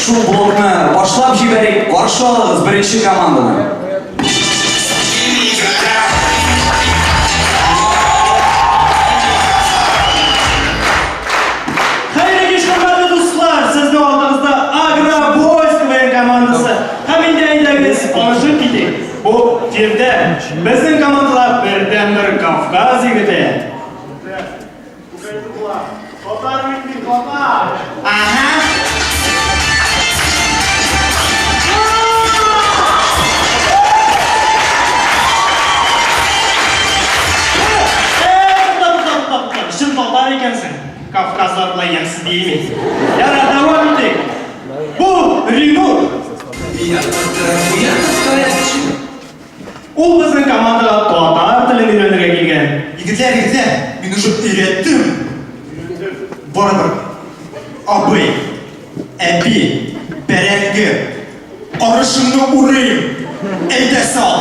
шул блокны башлап җибәрик. Каршы алыгыз беренче команданы. Хәерле кич, хөрмәтле дуслар! Сезнең алдыгызда Агробойс КВН командасы. Һәм инде әйдәгез, танышып китик. Бу Фирдә, безнең командада бердәнбер Кавказ егете. Татар бит мин, татар! Ага. Чын татар икәнсең. Кавказлар белән ямьсез диеме? Ярар, дәвам итик. Бу Ринур. Ул безнең командага татар телен өйрәнергә килгән. Егетләр, егетләр, мин уже өйрәттем. Барыбер. Абый, әби, бәрәңге, арышыңны урыйм. Әйдә сал.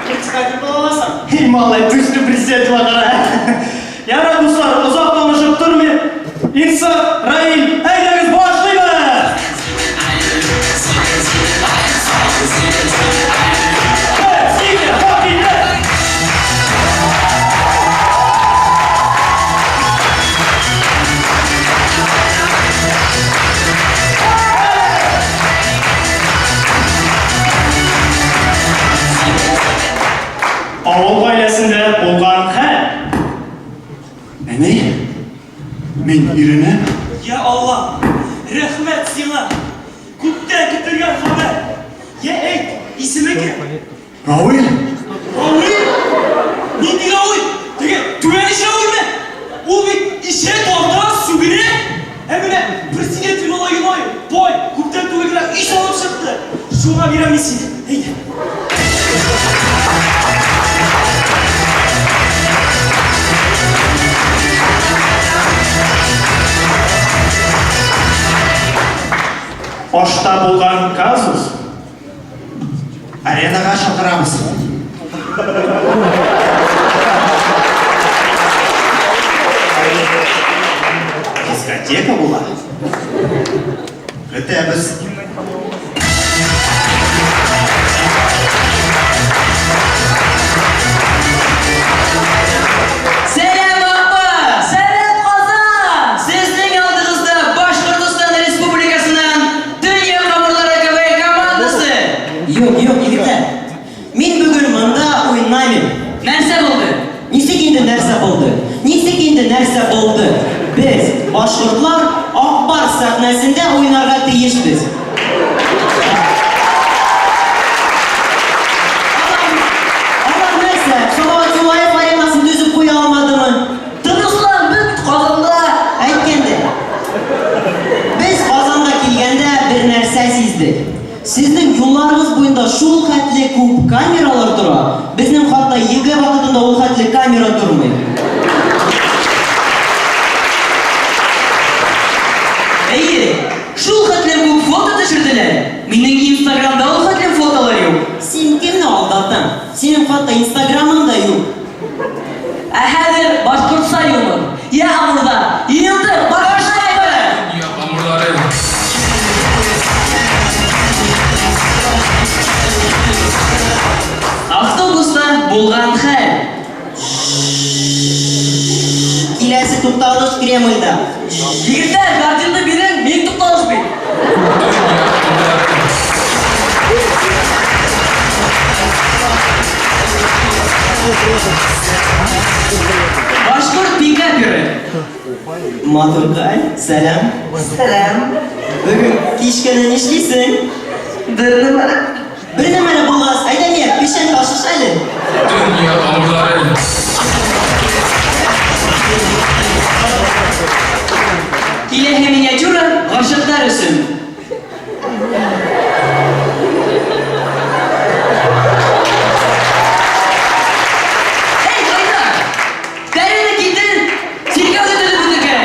Председатель була аласың. Эй, малай, точно председатель кара. Ярар, дуслар, озак танышып тормый. Инсаф, Раил, әйдәгез башлыйбыз! Авыл гаиләсендә булган хәл. Әни, мин өйрәнәм. Я Алла, рәхмәт сиңа! Күптән көтелгән хәбәр. Я әйт, исеме кем? Равил. Равил? Нинди Равил? Теге түбән иш Равилме? Ул бит ишә, тарта, сүгенә. Ә менә председатель малае Генай, бай, күптән түгел генә өй салып чыкты. Шуңа бирәм мин сине. Әйдә. Ашта булган казус. Аренага чакырабыз. Дискотека була. Көтәбез. Сәлам, апа! Сәлам, Казан! Сезнең алдыгызда Башкортостан Республикасыннан Дөнья камырлары КВН командасы! Юк, юк, егетләр. Мин бүген монда уйнамыйм. Нәрсә булды? Ничек инде нәрсә булды? Ничек инде нәрсә булды? Без, башкортлар, Ак Барс сәхнәсендә уйнарга тиешбез. Алар, алар нәрсә, Салават Юлаев аренасын төзеп куя алмадымы? Тынычлан, без бит Казанда. Әйткәндәй, без Казанга килгәндә бер нәрсә сиздек. Сезнең юлларыгыз буенда шул хәтле күп камералар тора, безнең хатта ЕГЭ вакытында ул хәтле камера тормый. Әйе, шул хәтле күп фото төшерделәр. Минем инстаграмда ул хәтле фотолар юк. Син кемне алдаттың? Синең хатта инстаграмың да юк. Ә хәзер башкортча юмор. Я, Амурда, елдыр, башлайбыз! Дөнья камырлары. Автобуста булган хәл. Киләсе тукталыш Кремльдә. Егетләр, картинны бирең, мин тукталыш бит. Дөнья камырлары. Башкорт пикаперы. Матуркай, сәлам. Сәлам. Бүген кич кенә нишлисең? Бер нәмә. Бер нәмә дә булмас. Әйдә мия, печән ташыш әле. Дөнья тамырлары. Киләһе миниатюра гашыйклар өчен. Эй, Айдар! Тәрене китер, чиркәүдә төзеп үтергә!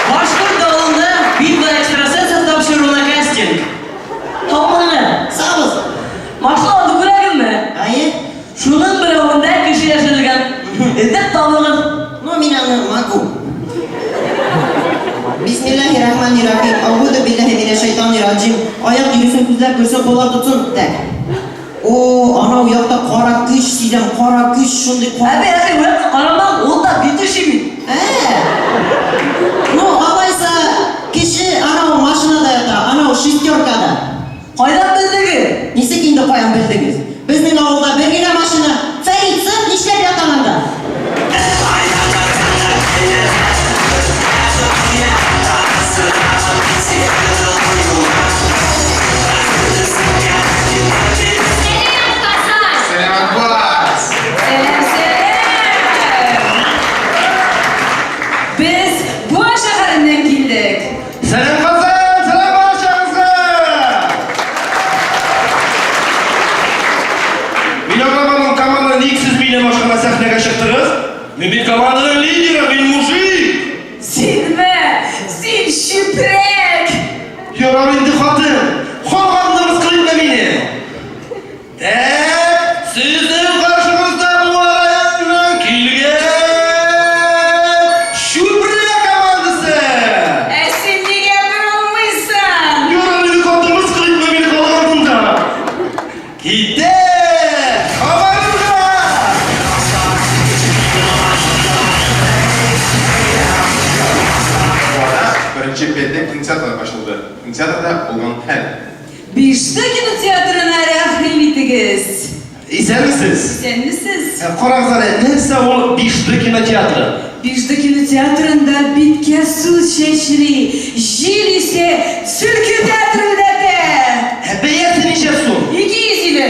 Башкорт авылында Битва экстрасенсов тапшыруына кастинг. отжим. Аяк йөресен, күзләр күрсен, куллар тотсын. Так. О, анау якта кара көч сизәм, кара көч, шундый кара. Әби, әби, ул якка карама, ул да бит эши бит. Ә. Ну, алайса, кеше анау машинада ята, анау шестеркада. Кайдан белдегез? Ничек инде каян белдегез? Безнең авылда бер генә машина. Фәрит, сыт, нишләп ятаң анда? Сәлам, Казан! Сәлам, Акбарс! Сәлам, сәлам! Без Буа шәһәреннән килдек. Сәлам, Казан! Сәлам барчагызга! Мин аңламадым, команда ник сез миннән башка сәхнәгә чыктыгыз? Мин бит команданың лидеры, мин мужик! Синме? Син чүпрәк! Ярар инде, хатын! Халык алдында мыскыл итмә мине! Так, сезнең каршыгызда Буа районыннан килгән Чүпрә командасы! Ә син нигә борылмыйсың? Ярар инде, хатын, мыскыл итмә мине халык алдында! Китте! Хабарыңга! Буада беренче 5D кинотеатры ачылды. Кинотеатрда булган хәл. Биште кинотеатрына рәхим итегез! Исәнмесез! Исәнмесез! Карагыз әле, нәрсә ул 5D кинотеатры? Биште кинотеатрында биткә сүз чәчри, җил исә, селкетә, дерелдәтә! Ә бәясе ничә сум? 250.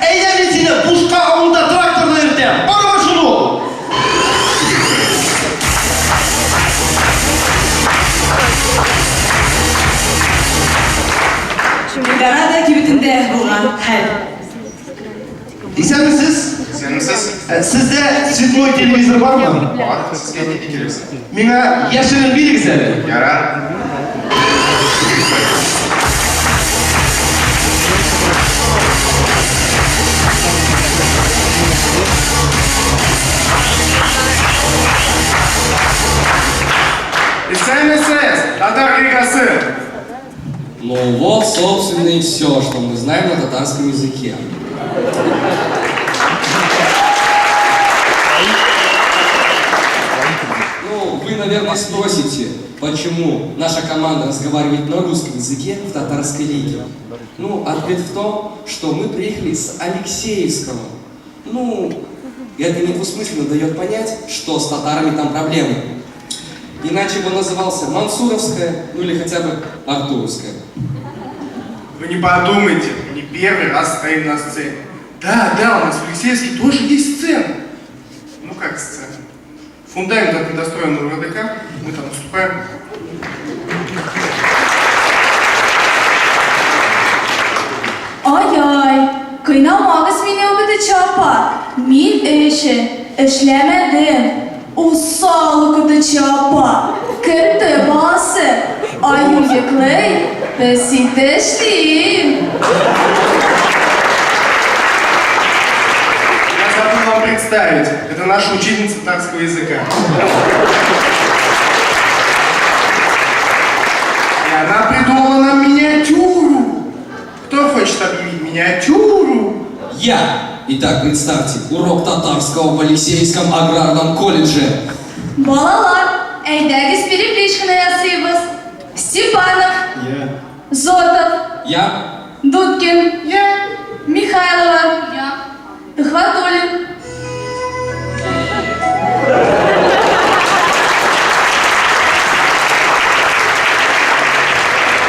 Әйдә мин сине бушка авылда тракторда йөртәм. Барыбер шул ул. Эльдорадо кибетендә булган хәл. Исәнмесез? Исәнмесез. Сездә цветной телевизор бармы? Бар, сезгә нинди кирәк соң? Миңа яшерен бирегез әле. Ярар. Исәнмесез, татар лигасы! Ну вот, собственно, и все, что мы знаем на татарском языке. Ну, вы, наверное, спросите, почему наша команда разговаривает на русском языке в татарской лиге. Ну, ответ в том, что мы приехали с Алексеевского. Ну, это недвусмысленно дает понять, что с татарами там проблемы. Иначе бы он назывался Мансуровская, ну или хотя бы Артуровская. Вы не подумайте, мы не первый раз стоим на сцене. Да, да, у нас в Алексеевске тоже есть сцена. Ну как сцена? Фундамент от недостроенного РДК, мы там выступаем. Ай-ай, кыйнамагыз мине, укытучы апа. Мин өй эшен эшләмәдем. Усал укытучы апа. Керте баласы. Аю йоклый, песи тешли. Я забыл вам представить, это наша учительница татарского языка. И она придумала нам миниатюру. Кто хочет объявить миниатюру? Я! Итак, представьте, урок татарского в Алексеевском аграрном колледже. Балалар, әйдәгез перекличканы ясыйбыз. Степанов. Я. Зотов. Я? Дудкин. Я. Михайлова. Я. Төхвәтуллин.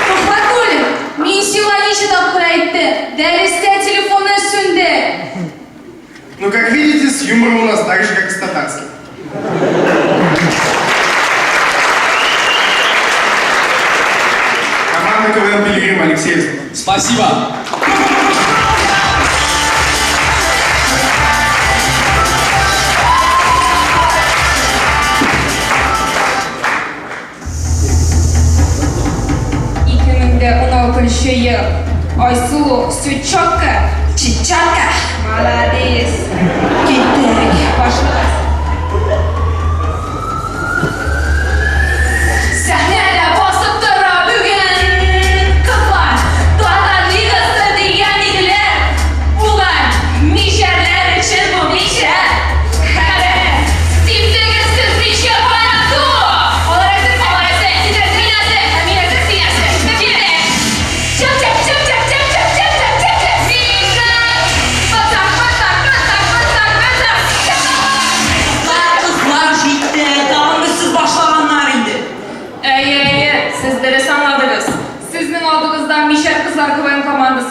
Төхвәтуллин, мин сиңа ничә тапкыр әйттем, дәрестә телефонны сүндер. Ну, как видите, с юмором у нас так же, как и с татарским. Команда КВН Пилигрим Алексеевск. Спасибо! 2016 ел. Айсылу, все четко, чечетка. Молодец. Киттек. Башлагыз. Сәхнәдә басып тора бүген.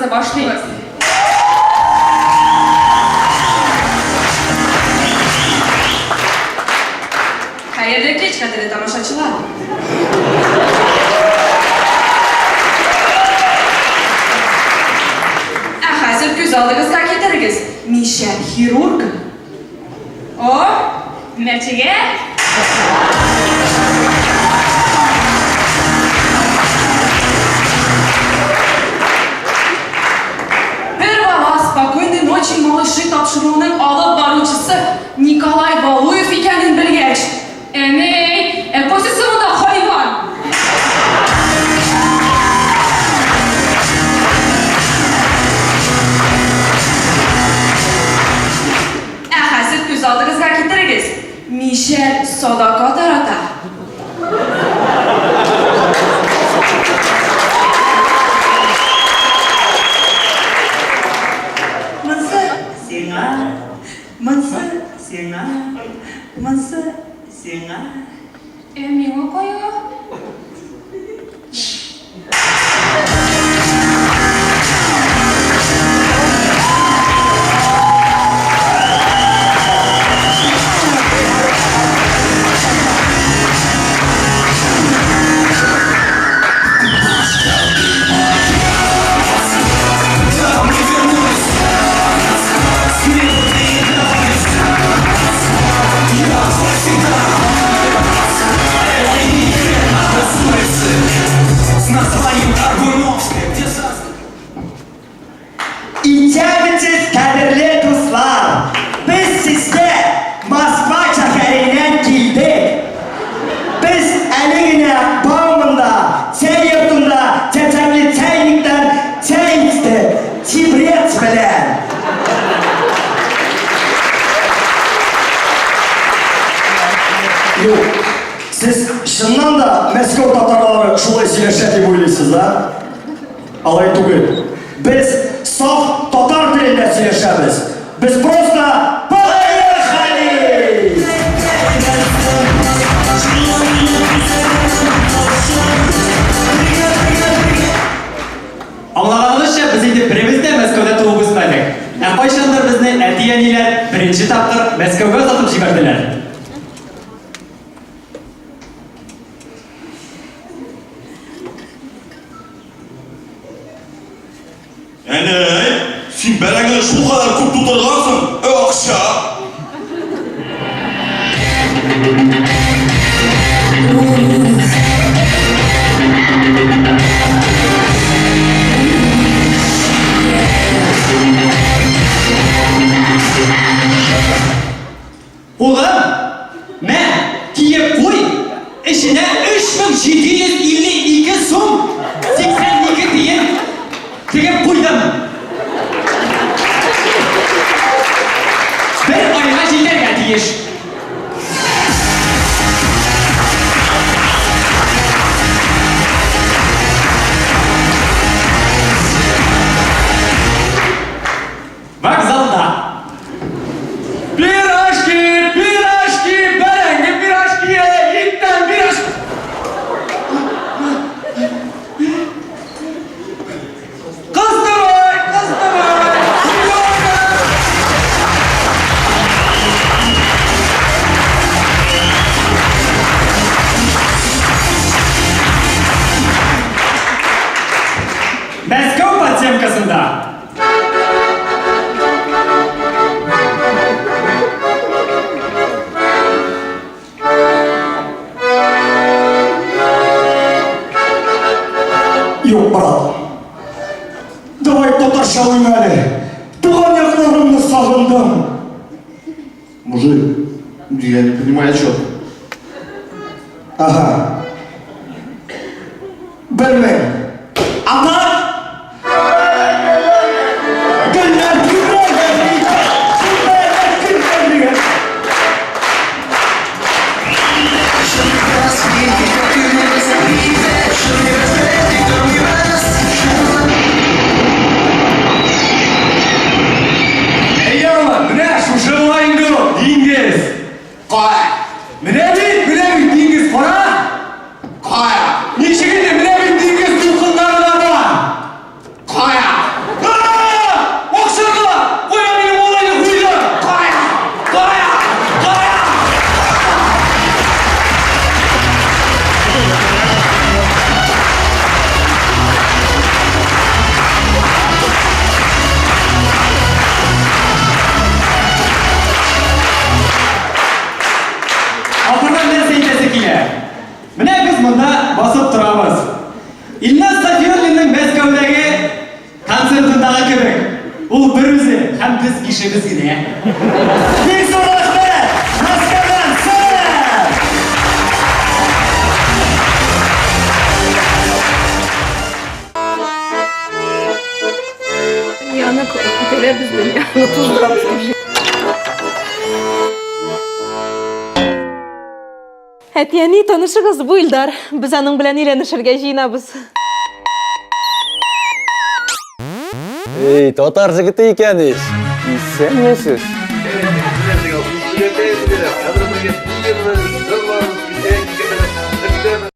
программабызны башлыйбыз. Хәерле кич, кадерле тамашачылар! Ә хәзер күз алдыгызга китерегез, мишәр хирургы. О, мәчегә! Бер бала Спокойной ночи, малыши тапшыруының алып баручысы Николай Валуев икәнен белгәч, Әнәй, ә кайсысы монда хайван? Ә хәзер күз алдыгызга китерегез, мишәр садака тарата. Монсы сиңа, монсы сиңа, монсы сиңа. Ә миңа кая? Исәнмесез, кадерле дуслар! Без сезгә Москва шәһәреннән килдек. Без әле генә Бауманда, чәй йортында чәчәкле чәйниктән чәй эчтек, чибрец белән. Юк, сез чыннан да Мәскәү татарлары шулай сөйләшә дип уйлыйсыз, да? Алай түгел. Без саф татар телендә сөйләшәбез. Без просто поехали! Аңлаганыгызча, без инде беребез дә Мәскәүдә туып үсмәдек. Ә кайчандыр безне әти-әниләр беренче тапкыр Мәскәүгә озатып җибәрделәр. Әнәй, син бәрәңгене шулкадәр күп тутыргансың, ә акча? Улым, мә, киеп куй, эченә 3752 сум 82 тиен тегеп куйдым. Бер айга җитәргә тиеш. Вокзалда. Пирожки, пирожки, бәрәңге пирожки, иттән пирожки. Кыстыбый, кыстыбый, Мәскәү подземкасында. Юк, брат. Давай татарча уйна әле. Туган якларымны сагындым. Мужик, я не понимаю, о чем. Ага. Белмим. Ата! Гөлләр Әйе, менә шушы була инде ул, диңгез. Кая? Менә бит, менә бит диңгез, кара! Кая? Ничек инде, менә бит диңгез дулкыннары да бар. Кая? Әти-әни, танышыгыз, бу Илдар. Без аның белән өйләнешергә җыенабыз. Эй, татар җегете икән ич. Исәнмесез.